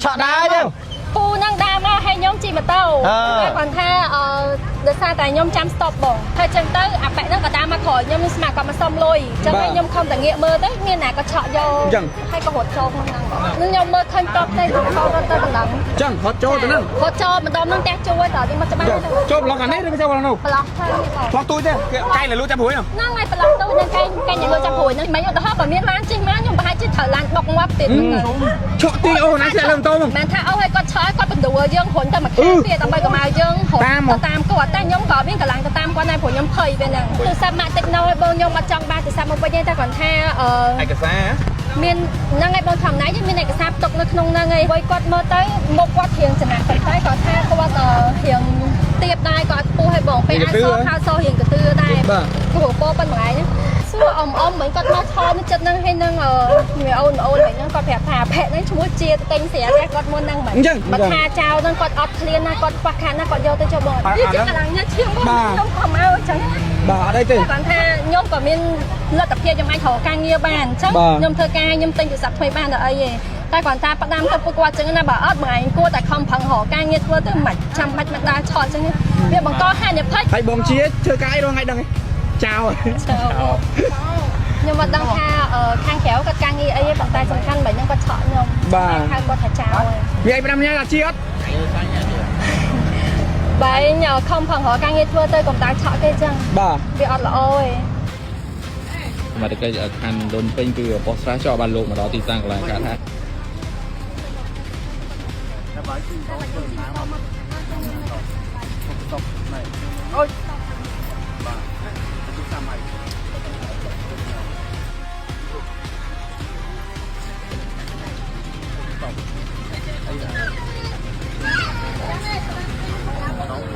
ឆក់ដែរចឹង ពូនឹងដើរមកឲ្យខ្ញុំជិះម៉ូតូតែគាត់ថាអឺដោយសារតែខ្ញុំចាំ stop បងហើយចឹងទៅអាប៉ែហ្នឹងក៏ដើរមកក្រោយខ្ញុំខ្ញុំស្មានគាត់មកសុំលុយចឹងហើយខ្ញុំខំតែងាកមើលទៅមានណាក៏ឆក់យកហើយក៏រត់ចូលក្នុងហ្នឹងបងនឹងខ្ញុំមើលឃើញតបទៅក៏រត់ទៅកណ្ដឹង ចឹងរត់ចូលទៅហ្នឹង រត់ចូលម្ដុំហ្នឹងផ្ទះជួយតើយើងមកច្បាស់ ចូលប្លុកអានេះឬចូលប្លុកនោះ ប្លោះទៅនេះបង ប្លុកទូចទេគេកែលលូចាប់ព្រួយហ្នឹង ហ្នឹងហើយប្លោះទូចនឹងកែកែញ៉ាំលុយចាប់ព្រួយហ្នឹងមិនឧទាហរណ៍បើមានឡានជិះមកខ្ញុំប្រហែលជាត្រូវឡានបុកងាប់ទៀតហ្នឹងទៅ ឆក់ទីអូណាធ្លាក់លើម៉ូតូហ្មង មិនថាអូឲ្យគាត់ឆើគាត់បណ្ដួលយើងរុញទៅមួយខាងទៀតដើម្បីកុំឲ្យយើងរុញទៅតាមគាត់តែខ្ញុំក៏មានកម្លាំងទៅតាមគាត់ដែរព្រោះខ្ញុំភ័យពេលហ្នឹងទូរស័ព្ទម៉ាក់តិចណូឲ្យបងខ្ញុំអត់ចង់បានទូរស័ព្ទមកវិញទេតែគាត់ថាអឺ ឯកសារ មានហ្នឹងឯងបងធម្មតាយើងមានឯកសារផ្ទុកនៅក្នុងហ្នឹងឯងហើយគាត់មើលទៅមុខគាត់រៀងចំណាក់ប៉ុន្តែគាត់ថាគាត់រៀងទៀបដែរគាត់ខ្ពស់ឲ្យបងពេលអាចសខោសរៀងកទឿដែរព្រោះពោប៉ុនមួយថ្ងៃហ្នឹងសួរអ៊ំអ៊ំមិញគាត់មកឆោនៅចិត្តហ្នឹងហើយនឹងមីអូនអូនមិញហ្នឹងគាត់ប្រាប់ថាភ័ក្រហ្នឹងឈ្មោះជាទិញស្រាតែគាត់មុនហ្នឹងមិញបើថាចៅហ្នឹងគាត់អត់ឃ្លានណាគាត់ខ្វះខាតណាគាត់យកទៅចុះបងនេះជាកម្លាំងញ៉ាឈាមបងខ្ញុំខំឲ្យអញ្ចឹង បាទអត់អីទេ គាត់ថាខ្ញុំក៏មានលទ្ធភាពខ្ញុំអាចរកការងារបានអញ្ចឹងខ្ញុំធ្វើការខ្ញុំទិញទូរស័ព្ទថ្មីបានដល់អីទេតែគាត់ថាផ្ដាំទៅពួកគាត់អញ្ចឹងណាបើអត់បងឯងគួរតែខំប្រឹងរកការងារធ្វើទៅមិនចាំបាច់មកដើរឆក់អញ្ចឹងវាបង្កហានិភ័យ ហើយបងជាធ្វើការអីរងថ្ងៃដឹងចោល ខ្ញុំមិនដឹងថាខាងក្រៅគាត់ការងារអីទេប៉ុន្តែសំខាន់បើខ្ញុំគាត់ឆក់ខ្ញុំហៅគាត់ថាចោល វាអី5ញ៉ាំអាជាអត់ បែងខំប្រឹងរកការងារធ្វើទៅកុំដើរឆក់គេអញ្ចឹង បាទ វាអត់ល្អទេ សមត្ថកិច្ចខណ្ឌដូនពេញគឺប៉ុស្តិ៍ស្រះចោបានលោកមកដល់ទីតាំងកន្លែងកើតហេតុ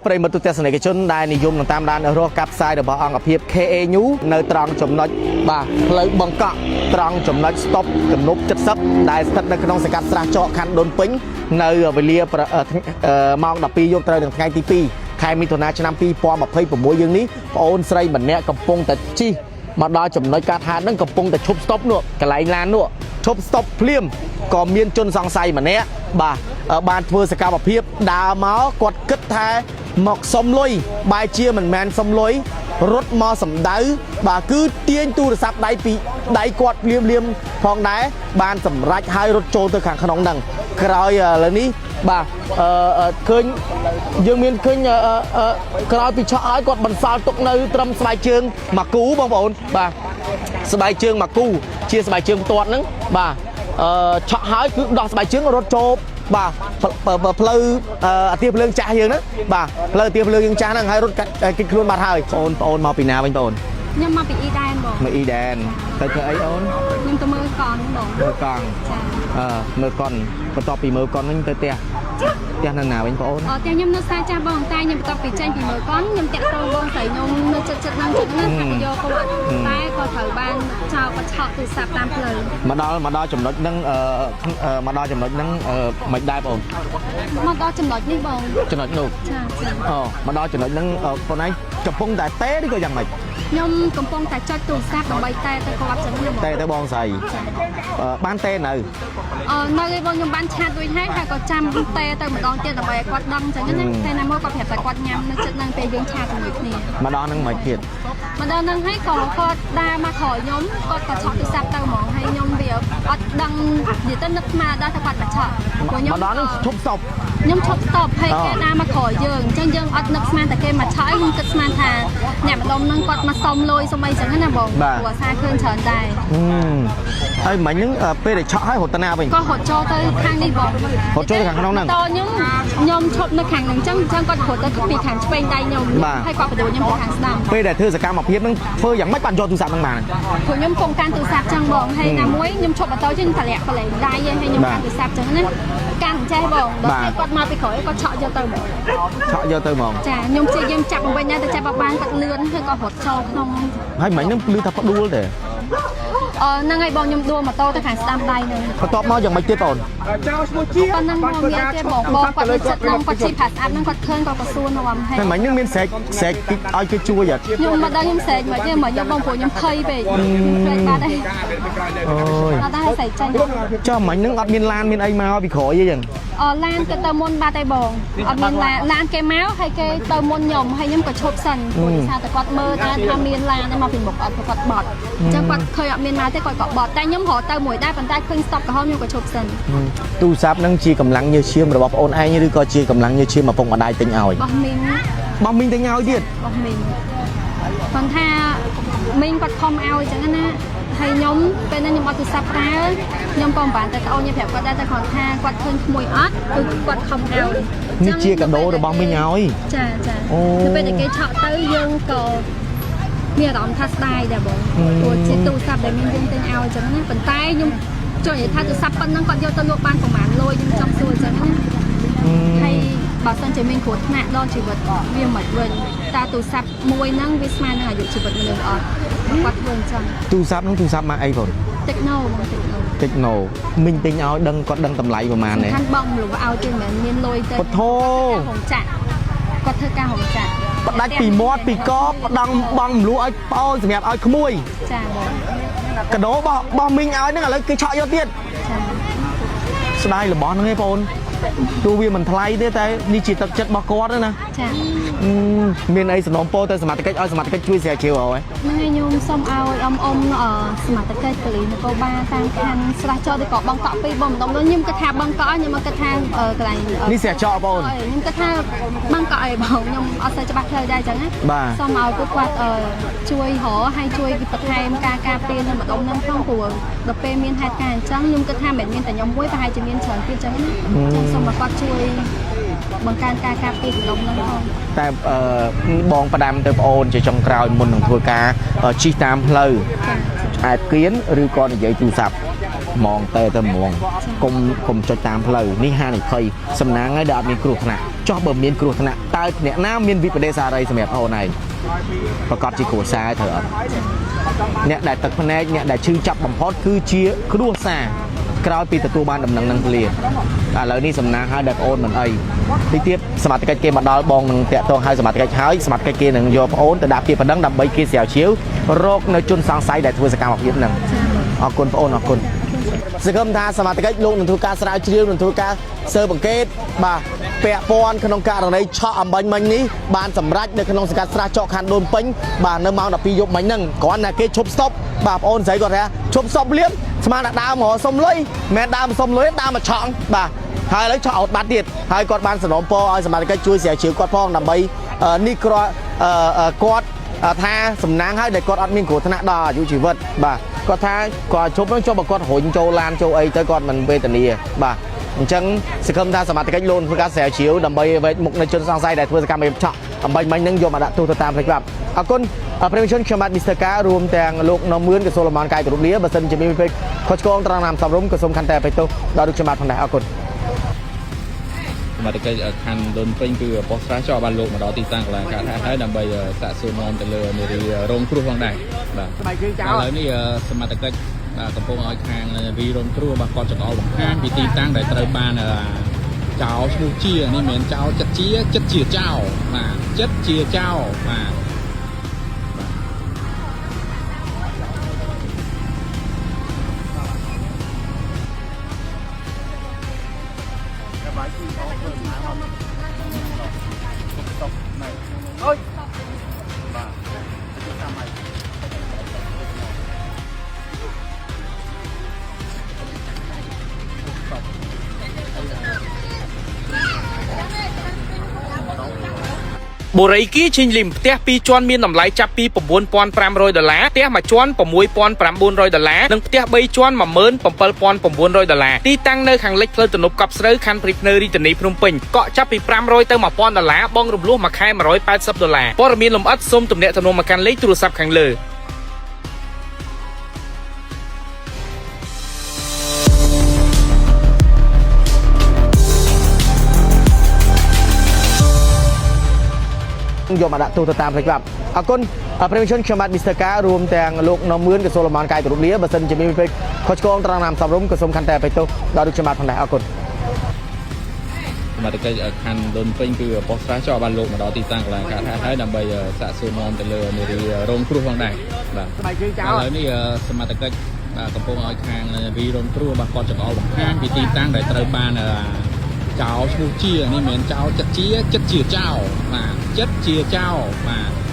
ប្រិយមិត្តទូទាំងសនិកជនដែលនិយមនឹងតាមដានរកការផ្សាយរបស់អង្គភាព KA News នៅត្រង់ចំណុចបាទផ្លូវបង្កក់ត្រង់ចំណុចស្តុបទំនប់70ដែលស្ថិតនៅក្នុងសង្កាត់ស្រះចកខណ្ឌដូនពេញនៅវេលាប្រអឺថ្ងៃអឺម៉ោង12យប់ត្រូវនឹងថ្ងៃទី2ខែមិថុនាឆ្នាំ2026យើងនេះប្អូនស្រីម្នាក់កំពុងតែជិះមកដល់ចំណុចកាត់ហេតុហ្នឹងកំពុងតែឈប់ស្តុបនោះកន្លែងឡាននោះឈប់ស្តុបភ្លាមក៏មានជនសង្ស័យម្នាក់បាទបានធ្វើសកម្មភាពដើរមកគាត់គិតថាមកសុំលុយបែរជាមិនមែនសុំលុយរត់មកសំដៅបាទគឺទាញទូរស័ព្ទដៃពីដៃគាត់ភ្លាមភ្លាមផងដែរបានសម្រេចឲ្យរត់ចូលទៅខាងក្នុងហ្នឹងក្រោយឥឡូវនេះបាទអឺឃើញយើងមានឃើញក្រោយពីឆក់ឲ្យគាត់បន្សល់ទុកនៅត្រឹមស្បែកជើងមួយគូបងប្អូនបាទស្បែកជើងមួយគូជាស្បែកជើងផ្ទាត់ហ្នឹងបាទអឺឆក់ហើយគឺដោះស្បែកជើងរត់ចូលបាទផ្លូវអាគារភ្លើងចាស់យើងហ្នឹងបាទផ្លូវអាគារភ្លើងយើងចាស់ហ្នឹងហើយរត់គេចខ្លួនបាត់ហើយបងប្អូនមកពីណាវិញបង ខ្ញុំមកពីអ៊ីដែនបង មកអ៊ីដែនទៅធ្វើអីអូន ខ្ញុំទៅមើលកនបង មើលកង់ ចា អឺមើលកុនបន្ទាប់ពីមើលកុនវិញទៅផ្ទះផ្ទះនៅណាវិញបងអូន អត់ទាំងខ្ញុំនៅសាចាស់បងតែខ្ញុំបន្ទាប់ពីចេញពីមើលកនខ្ញុំតាក់ទងបងស្រីខ្ញុំនៅចិត្តចិត្តហ្នឹងចិត្តហ្នឹងថាទៅយកគាត់តែក៏ត្រូវបានចោលគាត់ឆក់ទូរស័ព្ទតាមផ្លូវ មកដល់មកដល់ចំណុចហ្នឹងអឺមកដល់ចំណុចហ្នឹងមិនដែរបង មកដល់ចំណុចនេះបង ចំណុចនោះ ចាចា អូមកដល់ចំណុចហ្នឹងបងឯងកំពុងតែតេឬក៏យ៉ាងម៉េច ខ្ញុំកំពុងតែចុចទូរស័ព្ទដើម្បីតែទៅគាត់ចឹងណាបង តេទៅបងស្រីបានតេនៅ អឺនៅឯបងខ្ញុំបានឆាតរួចហើយហើយក៏ចាំតេទៅម្ដងទៀតដើម្បីឲ្យគាត់ដឹងចឹងណាតែណាមួយគាត់ប្រាប់តែគាត់ញ៉ាំនៅចិត្តហ្នឹងពេលយើងឆាតជាមួយគ្នា មកដល់ហ្នឹងមិនទៀត មកដល់ហ្នឹងហើយក៏គាត់ដើរមកក្រោយខ្ញុំគាត់ក៏ឆក់ទូរស័ព្ទទៅហ្មងហើយខ្ញុំវាអត់ដឹងនិយាយទៅនឹកស្មានដល់ថាគាត់មកឆក់ព្រោះខ្ញុំ មកដល់ហ្នឹងឈប់ស្តុប ខ្ញុំឈប់ស្តុបហើយគេដើរមកក្រោយយើងអញ្ចឹងយើងអត់នឹកស្មានតែគេមកឆក់ឯងខ្ញុំគិតស្មានថាអ្នកម្ដុំហ្នឹងគាត់មកសុំលុយសុំអីចឹងណាបងព្រោះអាសាឃើញច្រើនដែរ ហើយមិញហ្នឹងពេលដែលឆក់ហើយរត់ទៅណាវិញ ក៏រត់ចូលទៅខាងនេះបង រត់ចូលទៅខាងក្នុងហ្នឹង តខ្ញុំឈប់នៅខាងហ្នឹងអញ្ចឹងអញ្ចឹងគាត់រត់ទៅពីខាងឆ្វេងដៃខ្ញុំហើយគាត់បដូរខ្ញុំទៅខាងស្ដាំ ពេលដែលធ្វើសកម្មភាពហ្នឹងធ្វើយ៉ាងម៉េចបានយកទូរស័ព្ទហ្នឹងបាន ព្រោះខ្ញុំគង់កាន់ទូរស័ព្ទចឹងបងហើយណាមួយខ្ញុំឈប់ម៉ូតូចឹងតម្លាក់កលែងដៃហើយខ្ញុំកាន់ទូរស័ព្ទចឹងណាកាន់ចេះបងដល់ពេលគាត់មកពីក្រោយគាត់ឆក់យកទៅហ្មង ឆក់យកទៅហ្មង ចាខ្ញុំព្យាយាមចាប់មកវិញដែរតែចាប់បានគាត់លឿនហើយក៏រត់ចូលក្នុង ហើយមិញហ្នឹងឮថាផ្ដួលទេ អឺហ្នឹងហើយបងខ្ញុំដួលម៉ូតូទៅខាងស្ដាំដៃហ្នឹង បន្ទាប់មកយ៉ាងម៉េចទៀតបង ចៅឈ្មោះជា ប៉ុណ្ណឹងមកមានទេបងបងគាត់មានចិត្តហ្នឹងគាត់ជិះផាស្អាតហ្នឹងគាត់ឃើញគាត់ក៏សួរនាំហើយ តែមិញហ្នឹងមានស្រែកស្រែកតិចឲ្យគេជួយអត់ ខ្ញុំមកដល់ខ្ញុំស្រែកមកទេមកខ្ញុំបងព្រោះខ្ញុំភ័យពេកស្រែកបាត់ហើយ អូយ អត់ដែរស្រែកចាញ់ ចុះមិញហ្នឹងអត់មានឡានមានអីមកពីក្រោយទេចឹង អឡានគេទៅមុនបាត់ហើយបងអត់មានឡានឡានគេមកហើយគេទៅមុនខ្ញុំហើយខ្ញុំក៏ឈប់សិនព្រោះថាតែគាត់មើលថាថាមានឡានឯមកពីមុខអត់គាត់បត់អញ្ចឹងគាត់ឃើញអត់មានមកទេគាត់ក៏បត់តែខ្ញុំរត់ទៅមួយដែរប៉ុន្តែឃើញស្តុបក្រហមខ្ញុំក៏ឈប់សិន ទូរស័ព្ទហ្នឹងជាកម្លាំងញើសឈាមរបស់ប្អូនឯងឬក៏ជាកម្លាំងញើសឈាមឪពុកម្ដាយទិញឲ្យ បោះមីង បោះមីងទិញឲ្យទៀត បោះមីងគាត់ថាមីងគាត់ខំឲ្យអញ្ចឹងណាហើយខ្ញុំពេលហ្នឹងខ្ញុំអត់ទូរស័ព្ទប្រើខ្ញុំក៏មិនបានទៅក្អូនខ្ញុំប្រាប់គាត់ដែរតែគាត់ថាគាត់ឃើញក្មួយអត់គឺគាត់ខំឲ្យ នេះជាកាដូរបស់មីងឲ្យ ចាចា អូ នៅពេលដែលគេឆក់ទៅយើងក៏មានអារម្មណ៍ថាស្ដាយដែរបងព្រោះជាទូរស័ព្ទដែលមានយើងទិញឲ្យអញ្ចឹងណាប៉ុន្តែខ្ញុំចង់និយាយថាទូរស័ព្ទប៉ុណ្ណឹងគាត់យកទៅលក់បានប្រហែលលុយខ្ញុំចង់សួរអញ្ចឹងណាហើយបើសិនជាមានគ្រោះថ្នាក់ដល់ជីវិតវាមិនវិញតើទូរស័ព្ទមួយហ្នឹងវាស្មើនឹងអាយុជីវិតមនុស្សអត់គាត់ធ្វើអញ្ចឹង ទូរស័ព្ទហ្នឹងទូរស័ព្ទមកអីបង Techno បង Techno Techno មីងទិញឲ្យដឹងគាត់ដឹងតម្លៃប្រហែលទេ សំខាន់បងមលឲ្យទេមិនមែនមានលុយទេ ពុទ្ធោ រោងចក្រគាត់ធ្វើការរោងចក្ ផ្ដាច់ពីមាត់ពីកផ្ដង់បងមលក់ឲ្យប្អូនសម្រាប់ឲ្យក្មួយ ចាបង កាដូបោះបោះមីងឲ្យហ្នឹងឥឡូវគេឆក់យកទៀត ចា ស្ដាយរបស់ហ្នឹងឯងបងអូនទោះវាមិនថ្លៃទេតែនេះជាទឹកចិត្តរបស់គាត់ណា ចា អឺមានអីសំណូមពរទៅសមត្ថកិច្ចឲ្យសមត្ថកិច្ចជួយស្រាវជ្រាវហើយ ហ្នឹងហើយខ្ញុំសូមឲ្យអ៊ំអ៊ំអឺសមត្ថកិច្ចប៉ូលីសនគរបាលតាមខណ្ឌស្រះចោឬក៏បងកក់ពីរបងម្ដុំនោះខ្ញុំគិតថាបងកក់ខ្ញុំមកគិតថាអឺកន្លែងអឺ នេះស្រាវចោបងអូន ខ្ញុំគិតថាបងកក់អីបងខ្ញុំអត់សូវច្បាស់ផ្លូវដែរអញ្ចឹងណា បាទ សូមឲ្យពួកគាត់អឺជួយរកហើយជួយបន្ថែមការការពារនៅម្ដុំហ្នឹងផងព្រោះដល់ពេលមានហេតុការណ៍អញ្ចឹងខ្ញុំគិតថាមិនមែនមានតែខ្ញុំមួយប្រហែលជាមានច្រើនទៀតអញ្ចឹងណាអញ្ចឹងសូមឲ្យគាត់ជួយបង្កើនការការពារម្ដុំហ្នឹងផង តែអឺបងផ្ដាំទៅប្អូនជាចុងក្រោយមុននឹងធ្វើការជិះតាមផ្លូវឆ្អែតគៀនឬក៏និយាយទូរស័ព្ទហ្មងតែទៅហ្មងកុំកុំចុចតាមផ្លូវនេះហានិភ័យសំណាងហើយដែលអត់មានគ្រោះថ្នាក់ចោះបើមានគ្រោះថ្នាក់តើអ្នកណាមានវិបដិសារីសម្រាប់អូនឯងប្រកាសជាគ្រួសារត្រូវអត់អ្នកដែលទឹកភ្នែកអ្នកដែលឈឺចាប់បំផុតគឺជាគ្រួសារក្រោយពីទទួលបានដំណឹងនឹងភ្លាមឥឡូវនេះសំណាងហើយដែលប្អូនមិនអីទីទៀតសមត្ថកិច្ចគេមកដល់បងនឹងតាក់ទងឲ្យសមត្ថកិច្ចហើយសមត្ថកិច្ចគេនឹងយកប្អូនទៅដាក់ពាក្យប្តឹងដើម្បីគេស្រាវជ្រាវរកនៅជនសង្ស័យដែលធ្វើសកម្មភាពហ្នឹងអរគុណប្អូនអរគុណសង្ឃឹមថាសមត្ថកិច្ចលោកនឹងធ្វើការស្រាវជ្រាវនឹងធ្វើការស៊ើបអង្កេតបាទពាក់ព័ន្ធក្នុងករណីឆក់អំបញ្ញមិញនេះបានសម្រេចនៅក្នុងសង្កាត់ស្រះចកខណ្ឌដូនពេញបាទនៅម៉ោង12យប់មិញហ្នឹងគ្រាន់តែគេឈប់ស្តុបបាទប្អូនស្រីគាត់ថាឈប់ស្តុបលៀមស្មានតែដើមរកសុំលុយមិនមែនដើមសុំលុយដើមមកឆក់បាទហើយឥឡូវឆក់អត់បាត់ទៀតហើយគាត់បានសំណូមពរឲ្យសមត្ថកិច្ចជួយស្រាវជ្រាវគាត់ផងដើម្បីនេះគ្រាន់គាត់ថាសំណាងហើយដែលគាត់អត់មានគ្រោះថ្នាក់ដល់អាយុជីវិតបាទគាត់ថាគាត់ជប់ហ្នឹងចុះបើគាត់រុញចូលឡានចូលអីទៅគាត់មិនវេទនាបាទអញ្ចឹងសង្ឃឹមថាសមត្ថកិច្ចលោកធ្វើការស្រាវជ្រាវដើម្បីវែកមុខនៅជនសង្ស័យដែលធ្វើសកម្មភាពឆក់អំបញ្ញមិញហ្នឹងយកមកដាក់ទោសទៅតាមផ្លូវច្បាប់អរគុណប្រិយមិត្តជនខ្ញុំបាទ Mr. ការរួមទាំងលោកនមឿនក្រសួងលំអរកាយគោរពលាបើសិនជាមានពេលខុសឆ្គងត្រង់ណាមសមរម្យក៏សូមខន្តីអភ័យទោសដល់លោកខ្ញុំបាទផងដែរអរគុណ សមត្ថកិច្ចខណ្ឌដូនពេញគឺប៉ុស្តិ៍ស្រះចោបានលោកមកដល់ទីតាំងកន្លែងកើតហេតុហើយដើម្បីសាកសួរនាំទៅលើនារីរងគ្រោះផងដែរបាទឥឡូវនេះសមត្ថកិច្ចបាទកំពុងឲ្យខាងនារីរងគ្រោះបាទគាត់ចង្អុលបង្ហាញពីទីតាំងដែលត្រូវបានចោលឈ្មោះជានេះមិនមែនចោលចិត្តជាចិត្តជាចោលបាទចិត្តជាចោលបាទ បុរីគីឈីងលីមផ្ទះ2ជាន់មានតម្លៃចាប់ពី9500ដុល្លារផ្ទះមួយជាន់6900ដុល្លារនិងផ្ទះ3ជាន់17900ដុល្លារទីតាំងនៅខាងលិចផ្លូវទំនប់កប់ស្រូវខណ្ឌព្រៃភ្នៅរាជធានីភ្នំពេញកក់ចាប់ពី500ទៅ1000ដុល្លារបង់រំលោះមួយខែ180ដុល្លារព័ត៌មានលម្អិតសូមទំនាក់ទំនងមកកាន់លេខទូរស័ព្ទខាងលើ យកមកដាក់ទោសទៅតាមផ្លូវច្បាប់ អរគុណប្រិយមិត្តជនខ្ញុំបាទ Mr. ការរួមទាំងលោកនមឿនក៏សូមលំអរកាយគោរពលាបើសិនជាមានពេលខុសឆ្គងត្រង់ណាមសមរម្យក៏សូមខន្តីអភ័យទោសដល់លោកខ្ញុំបាទផងដែរអរគុណ សមត្ថកិច្ចខណ្ឌដូនពេញគឺប៉ុស្តិ៍ស្រះចោបានលោកមកដល់ទីតាំងកន្លែងកើតហេតុហើយដើម្បីសាកសួរនាំទៅលើនារីរងគ្រោះផងដែរបាទឥឡូវនេះសមត្ថកិច្ចបាទកំពុងឲ្យខាងនារីរងគ្រោះបាទគាត់ចង្អុលបង្ហាញពីទីតាំងដែលត្រូវបានចោលឈ្មោះជានេះមិនមែនចោលចិត្តជាចិត្តជាចោលបាទចិត្តជាចោលបាទ។